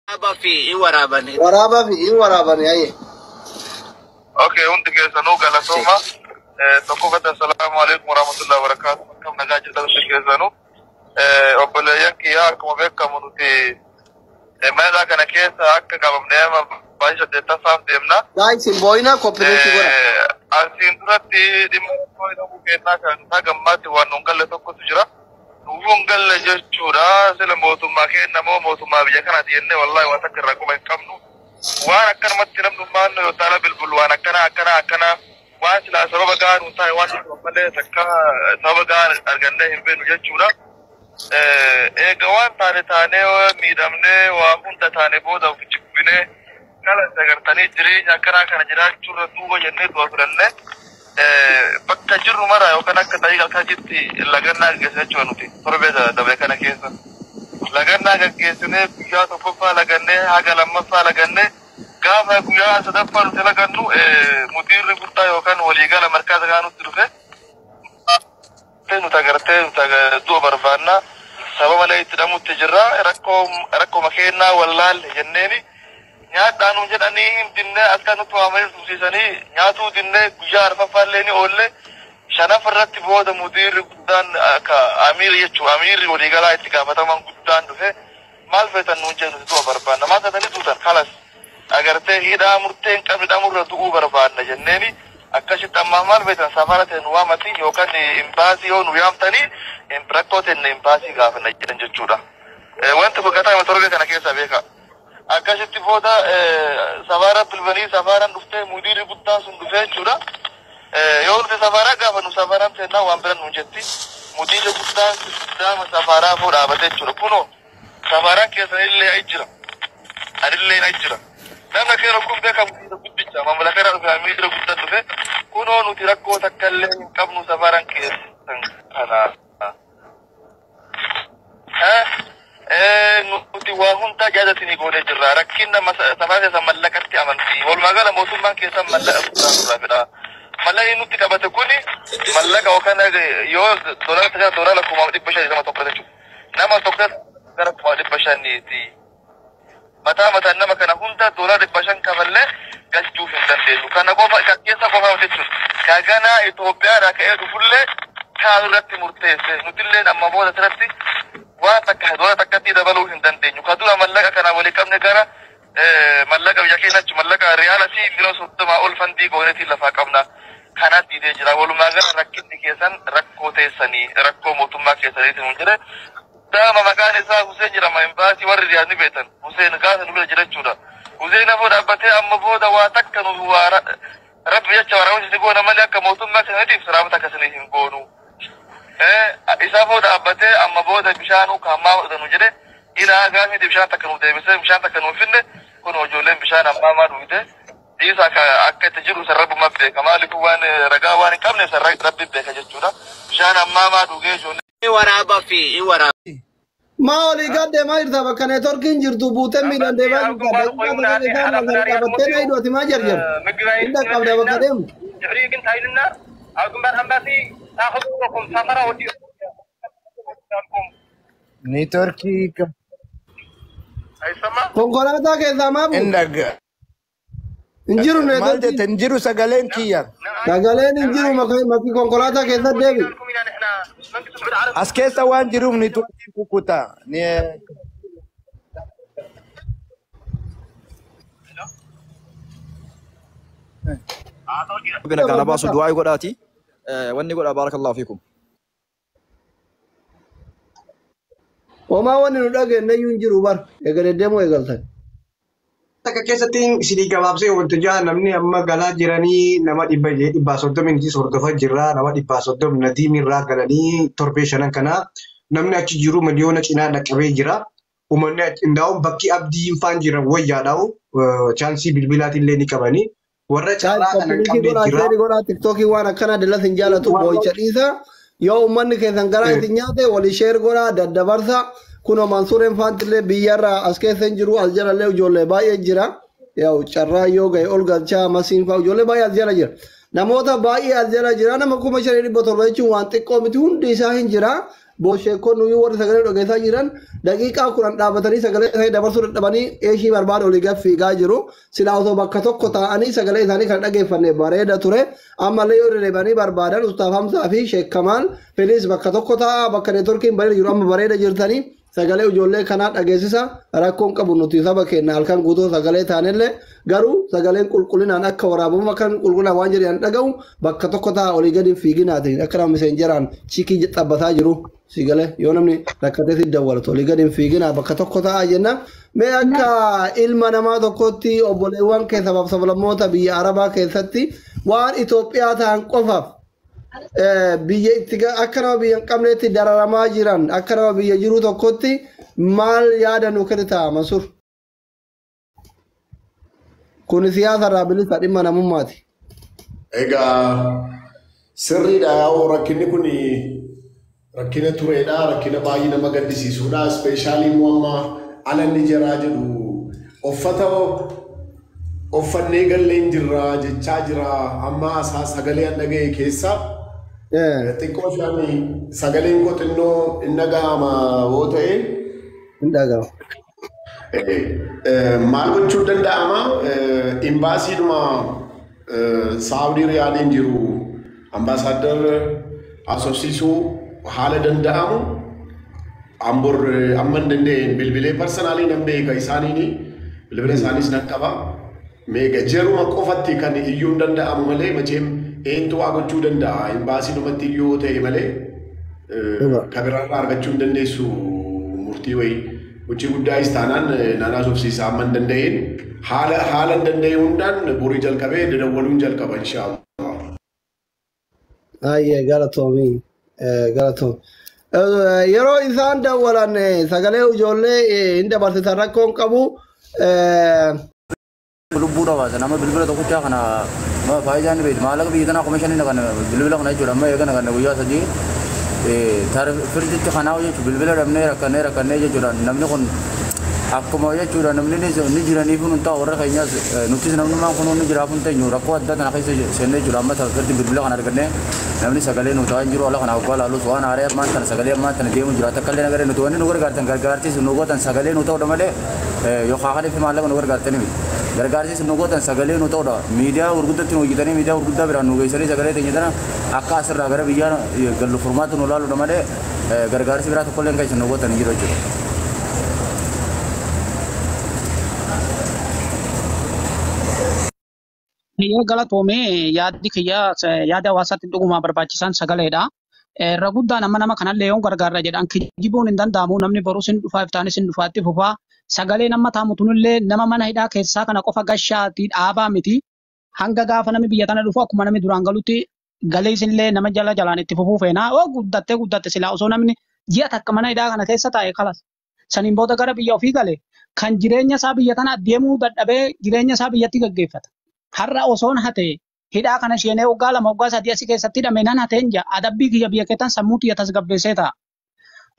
Waraabaa fi hin waraabani. Waraabaa fi hin waraabani ayyee. Okay, hundi keessanuu galatooma. Tokkoffatti assalaamu alaikum warahmatullahi wabarakatuh. Akkam nagaa jirtan hundi keessanuu. Obboleeyyan kiyyaa, akkuma beekamu nuti mana kana keessa akka qabamnee amma baay'ee saddeettaffaaf deemna. Guys, hin boo'inaa, copy link godha. Asiin duratti dhimma rakkoo hidhamuu kennaa kan isaa gammaatti waan nuun galle tokkotu jira. Nuuf hin galle jechuudha. Sila mootummaa kenna moo mootummaa biyya kanaati jennee wallahi waan takka irraa quba hin qabnu. Waan akkanumatti namnummaan yoo taala bilbilu waan akkana akkana akkana waan silaa sababa gahaa nuun taa'e waan nuti malee takka sababa gahaa argannee hin beeknu jechuudha. Eega waan taane taanee miidhamnee waa hunda taane booda of jibbinee kala sagartanii jireenya akkanaa kana jiraachuurra duuba jennee du'a filannee bakka jirru mara yookaan akka ta'ii halkanitti lagannaa gaggeessine jechuudha nuti torbee dabre kana keessa. Lagannaa gaggeessinee, guyyaa tokkoffaa lagannee, haga lammaffaa lagannee, gaafa guyyaa sadaffaa nuti lagannu mudiirri guddaa yookaan waliigala markaasa kanaa nutti dhufe, nuti agartee nuti du'a barbaanna, saba malee itti dhamutti jirra, rakkoo rakkoo kennaa wallaalle jenneeni, nyaadhaa nuun jedhanii hin dinnee, akka nutti waamanii tursiisanii nyaatuu dinnee, guyyaa arfaffaallee ni oolle. Shanafa irratti booda mudiirri guddaan akka amiirri jechuun amiirri waliigalaa itti gaafataman guddaan dhufe, maal feetan nuun jedhu, nuti du'a barbaanna, maal taatanii duutan, kalas agartee hidhaa murtee hin qabne dhamurra du'uu barbaanna jenneeni. Akkasitti ammaa maal feetan, safara ta'e nu waamati yookaan imbaasii yoo nu yaamtanii rakkoo ta'e imbaasii gaafanna jedhan jechuudha. Wanti kun gataa torbee kana keessa beeka. Akkasitti booda safaara bilbilanii, safaaraan dhuftee, mudiirri guddaan sun dhufee jechuudha. Yoo nuti safaaraa gaafannu safaaraan seennaa waan biran nuun jetti. Mudiirri guddaan guddaa safaaraa fuu dhaabatee jechuudha. Kunoo safaaraan keessanillee ayi jira. Anillee ayi jira. Namni keenya kun beekamu mudiira guddicha mamlaka irraa dhufe, amiira guddaan dhufe, kunoo nuti rakkoo takka illee hin qabnu, safaaraan keessan kana. Nuti waa hunda jaalatinii goonee jirra. Rakkinna safara keessa mallaqatti amantii. Walumaa gala mootummaan keessa mallaqa guddaa nurraa fedha. Mallaqni nutti qabate kuni mallaqa yookaan yoo doolaara tajaajila doolaara 500,000 nama tokko jechuudha. Nama tokko gara 500,000ti. Mataa mataan nama kana hunda doolaara 500 kafallee galchuuf hin dandeenyu. Kana qofa kan keessa qofa jechuudha. Ka ganaa Itoophiyaadhaa ka'ee dhufullee kaan irratti murteesse. Nutillee amma booda asirratti waan takka doolaara takkatti dabaluu hin dandeenyu. Ka dura mallaqa kana walii qabne gara mallaqa biyya keenya jechuun mallaqa riyaala fi miliyoona 30 ol fandii goonetiin lafaa qabna. Kanatti diidee jira. Walumaa gala rakkinni keessan rakkoo teessanii rakkoo mootummaa keessaniitiin hin jedhe. Daama maqaan isaa Hussein jedhama, imbaasii warri Riyaad ni beektan. Hussein gaafa nu bira jira jechuudha. Hussein afoo dhaabbatee amma booda waa takka nu waa rabbi jecha waraabatti goona malee akka mootummaa keessaniitiif saraabata akkasanii hin goonu. Isaa booda dhaabbatee amma booda bishaanuu kaammaa fudhatu jedhe, ilaa gaafni bishaan takka nu deebisee bishaan takka nu finne. Kun ijoolleen bishaan ammaa dhugde dhiisa akka itti jiru san rabbuma beeka, maaliif waan ragaa waan hin qabne san rabbi beeka jechuudha. Bishaan ammaa dhugee ijoolleen. Waraabaa fi hin waraabani. Maa olii gad deemaa jirta? Bakka neetworkiin jirtu buutee miidhaan deemaa jirta. Daqiiqaa tokko keessaa lafa qabattee na hidhu, ati maa jarjarta? Hin dhaqqabda bakka deemtu. ድሕሪኡ ግን እንታይ ኢሉና፣ ኣብ ግንባር ኣምባሲ ታኽብረኩም ሰፈራ ወዲኡልኩም። Neetworkii Ayisama. Konkolaataa keessaa maa hin buute? dhaga. Hin jiru Maal neetworkiin. jette? Hin jiru sagaleen kiyya. Sagaleen hin jiru, makii konkolaataa keessa deebi. ኢልኩም ኢና ንሕና መንግስቲ ስዑድ ዓረብ As keessa waan jiruuf neetworkiin kukkuta. Rabbi nagaa na baasu du'aa godhaati. Wanni godha, baarakallahu fiikum. Homaa wanni nu dhageenye iyyuu hin jiru bar. Egalee deemuu eegaltan. Takka keessatti isinii gabaabsee wanti jaha, namni amma galaa jiranii nama 130 nuti hordofaa jirra, nama 130 nadiimirraa galanii torbee shanan kana namni achi jiru miliyoona cinaa dhaqqabee jira. Uummanni indaa'uun bakki abdiin faan jiran wayyaadhaa'u chaansii bilbilaatiin ni qabanii. Warra Guys, carraa kana hin copy link qabne godhaa, jira. share godhaa, tiktookii waan akkana dallas hin jaalatu, boo'icha dhiisa. Yoo uummanni keessan garaa isin nyaate walii share godhaa, daddabarsa. Kunoo Mansuureen faantillee biyyarraa as keessa hin jiru, as jalallee ijoollee baay'ee jira. Yaa'u carraa yoo ga'e ol galchaa masiin fa'aa ijoollee baay'ee as jala jira. Namoota baay'ee as jala jira, nama 5,700 jechuun waan xiqqoo miti, hundi isaa hin jira. Sheekkoon nuyi warri sagalee dhageessaa jiran daqiiqaa 10 dhaabbatanii sagalee isaanii dabarsuu dadhabanii eeshii barbaada olii gad fiigaa jiru. Silaa osoo bakka tokko taa'anii sagalee isaanii kan dhageeffanne bareeda ture. Ammallee yoo dedeebanii barbaadan Ustaaf Hamzaa fi Sheek Kamaal Filiis bakka tokko taa'aa bakka neetworkiin bareeda jiru amma bareeda jirtanii sagalee ijoollee kanaa dhageessisa. Rakkoon qabu nuti saba keenya halkan guutuu sagalee taanellee garuu sagaleen qulqullinaan akka waraabamu akka qulqullinaan waan jedhan dhaga'u bakka tokko taa'aa olii gadi fiiginaatiin akka nama miseenjeraan chiikii xabbataa jiru. Sigale yoo namni rakkatee si dawwalatu olii gadi fiiginaa bakka tokko taa'aa jenna. Mee akka ilma namaa tokkotti obboleewwan kee sabaaf sablammoota biyya Arabaa keessatti waan Itoophiyaa ta'an qofaaf biyya itti akka nama biyya hin qabneetti dararamaa jiran akka nama biyya jiru tokkotti maal yaada nu kennita Mansuur? Kun siyaasa irraa bilisa dhimma namummaati. Egaa sirriidha yaa'u rakkinni kun rakkina tureedha rakkina baay'ee nama gaddisiisuudha. Ispeeshaalii immoo amma alanni jaraa jedhu uffata uffannee gallee hin jirra jechaa jira amma asaa sagalee an dhaga'e keessa xiqqoo ishaan sagaleen koo xinnoo hin dhaga'ama yoo ta'e. Hin dhaga'ama. Maal gochuu danda'ama? Imbaasiidhuma Saawudii Riyaadiin jiru ambaasaaddar haasofsiisuu haala danda'amu ambor amma hin danda'een bilbilee parsanaalii nan beeka isaaniini bilbila isaaniis nan qaba. Meeqa jeruma qofatti kan iyyuu hin danda'amu malee macheem eentu waa gochuu danda'a imbaasiidhumatti iyyuu ta'e malee kan biraarraa argachuu hin dandeessu murtii wayii. Hojii guddaas taanaan naan haasofsiisa amma hin danda'een haala hin danda'e hundaan borii jalqabee dadawwaluun jalqaba inshaallah. Ayyee galatoomii galatoomii. Yeroo isaan dawwalan sagalee ijoollee hin dabarsisan rakkoon qabu. Lubbuu dhabaasa nama bilbila tokkichaa kana faayidaan ni beektu maallaqa biyya tanaa 5,000 kana bilbila kana jechuudha amma eegana kana guyyaa 3 firditti kanaa jechuudha bilbila dhabnee rakkannee rakkannee jechuudha namni kun akkuma jechuudha namni ni jiraniif nun ta'a warra keenyas nutis namnummaan kun ni jiraaf hin teenyu rakkoo addaa tana keessa seennee jechuudha amma firdi bilbila kana argannee namni sagalee nu ta'aa hin jiru ala kana waggaa laalus waan haaree ammaan tana sagalee ammaan tana deemu jira takka illee nagaree nuti wanni nu gargaartan gargaartis nu gootan sagalee nu ta'uudha malee yookaan kaniif maallaqa nu gargaartanii miti. Gargaarsis nu gootan sagalee nu ta'uudha miidiyaa gurguddatti nu hojjetanii miidiyaa gurguddaa biraan nu geessanii sagalee teenya tana akka asirraa gara biyyaa gallu furmaatu nu laaluudha malee gargaarsi biraa tokkollee hin keessan nu gootan hin jiru jechuudha. Yoo galatoomee yaaddi kiyya yaada hawaasaatti dhugumaa barbaachisan sagaleedha. Irra guddaan amma nama kanallee yoon gargaarra jedhan kijibuun hin danda'amu namni borus hin dhufaa iftaanis hin dhufaatti fufaa. Sagalee nama taamu tunillee nama mana hidhaa keessaa kana qofa gashaatii dhaabaa miti. Hanga gaafa namni biyya tana dhufu akkuma namni duraan galutti galee isinillee nama jala jalaan itti fufuu feena. Oo guddattee guddatte silaa osoo namni ji'a takka mana hidhaa kana keessa taa'e kalas. Saniin booda gara biyya ofii gale kan jireenya isaa biyya tana deemuu dadhabee jireenya isaa biyyatti gaggeeffata. Har'a osoon hate hidhaa kana sheenee waggaa 2 waggaa 3 asii keessatti hidhame nan hateen jaa adabbii kiyya biyya keetan sammuu xiyya tasgabbeessee ta'a.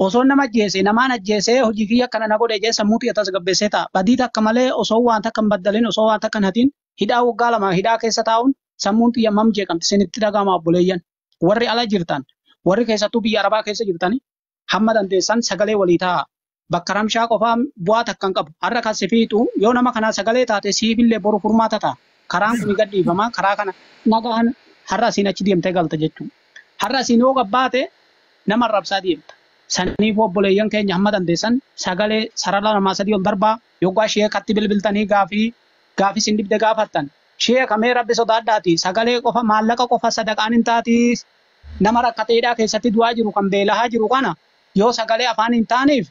Osoo nama ajjeese namaan ajjeesee hojii kiyya kana na godhe jee sammuu xiyya tasgabbeessee ta'a. Badii takka malee osoo waan takka hin baddalin osoo waan takka hin hatin hidhaa waggaa 2 hidhaa keessa taa'uun sammuun xiyya mam jeeqamti isinitti dhaga'ama obboleeyyan. Warri ala jirtan warri keessattuu biyya Arabaa keessa jirtani hamma dandeessan sagalee walii ta'a. Bakka ramshaa qofaa bu'aa takka hin qabu. Har'a kan si fiixu yoo nama kanaa sagalee taate siifillee boru furmaata ta'a. Karaan kun gadhiifama karaa kana nagaan har'a asiin achi deemtee galta jechuudha. Har'a asiin yoo gabbaate nama arrabsaa deemta. Saniif obboleeyyan keenya hamma dandeessan sagalee sarara 2 3 ol darbaa yoggaa sheekatti bilbiltanii gaafii isin dhibde gaafattan. Sheekamee rabbi sodaadhaati sagalee qofa maallaqa qofa sadaqaan hin taati nama rakkateedhaa keessatti du'aa jiru kan beelahaa jiru kana yoo sagalee afaan hin taaneef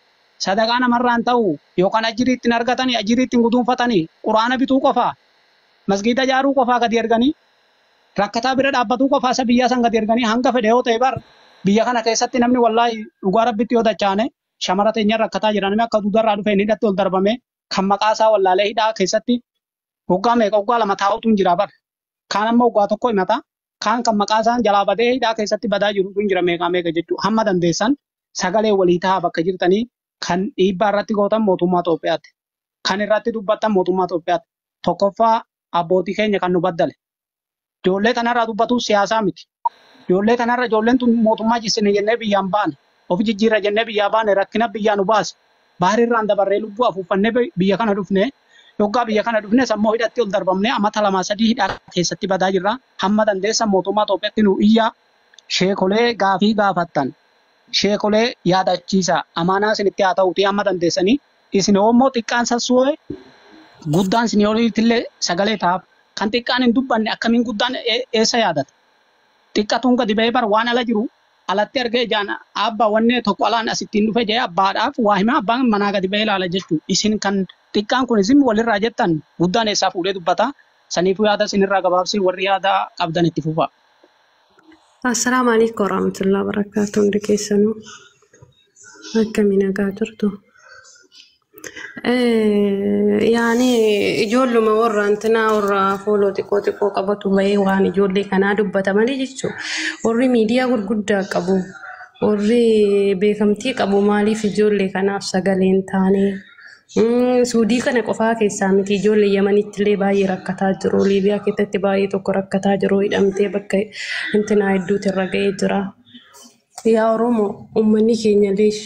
sadaqaa namarraa hin ta'u yookaan ajirii ittiin argatanii ajirii ittiin guduunfatanii quraana bituu qofa. Masgiida ijaaruu qofaa gadi erganii rakkataa bira dhaabbatuu qofaa isa biyyaa san gadi erganii hanga fedhe yoo ta'e bar biyya kana keessatti namni wallaahi dhugaa rabbitti yoo dachaane shamara teenya rakkataa jira namni akka duudarraa dhufe inni hidhatti ol darbame kan maqaa isaa wallaalee hidhaa keessatti waggaa meeqa waggaa 2 taa'utu hin jira bar kaan amma waggaa 1 himata kaan kan maqaa isaan jalaa badee hidhaa keessatti badaa jirutu hin jira meeqaa meeqa jechuudha hamma dandeessan sagalee walii taa'aa bakka jirtanii kan dhiibbaa irratti gootan mootummaa Itoophiyaatti kan irratti dubbattan mootummaa Itoophiyaatti tokkoffaa abbootii keenya kan nu baddale. Ijoollee tanarraa dubbatu siyaasaa miti. Ijoollee tanarra ijoolleen tun mootummaa jissine jennee biyyaan baane. Of jijjiirra jennee biyyaa baane, rakkina biyyaa nu baase. Baarirraan dabarree lubbuu afuuffannee biyya kana dhufne. Yoggaa biyya kana dhufne sammoo hidhatti ol darbamnee amata 2 3 hidhaa keessatti badaa jirra. Hamma dandeessan mootummaa Itoophiyaatti nu iyyaa, sheekolee gaafii gaafattan. Sheekolee yaadachiisa. Amaanaa isinitti haa ta'uuti hamma dandeessanii. Isin immoo xiqqaan sassu'ee guddaan isin oliitillee sagalee ta'aaf. Kan xiqqaan hin dubbanne akkamiin guddaan eessa yaadata? Xiqqatuun gadi ba'ee bara waan ala jiru alatti argee ijaan abbaa wanne tokko alaan asittiin dhufe jee abbaadhaaf waa hima, abbaan manaa gadi ba'ee ilaala jechuudha. Isin kan xiqqaan kun isin walirraa jettan guddaan eessaa fuudhee dubbata. Saniifuu yaada isinirraa gabaabsee warri yaada qabdan itti fufa. Assalaamu alaikum warahmatullahi wabarakatuh. Hundi keessanuu akkami, nagaa jirtu? Yaani ijoolluma warra antinaa warra fooloo xiqqoo xiqqoo qabatu bahee waan ijoollee kanaa dubbata malee jechuudha. Warri miidiyaa gurguddaa qabu, warri beekamtii qabu maaliif ijoollee kanaaf sagalee hin taane? Suudii kana qofaa keessaa miti, ijoollee Yamanitti illee baay'ee rakkataa jiru. Liibiyaa keessatti baay'ee tokko rakkataa jiru. Hidhamtee bakka intinaa hedduutu irra ga'ee jira. Yaa Oromoo, uummanni keenya leesh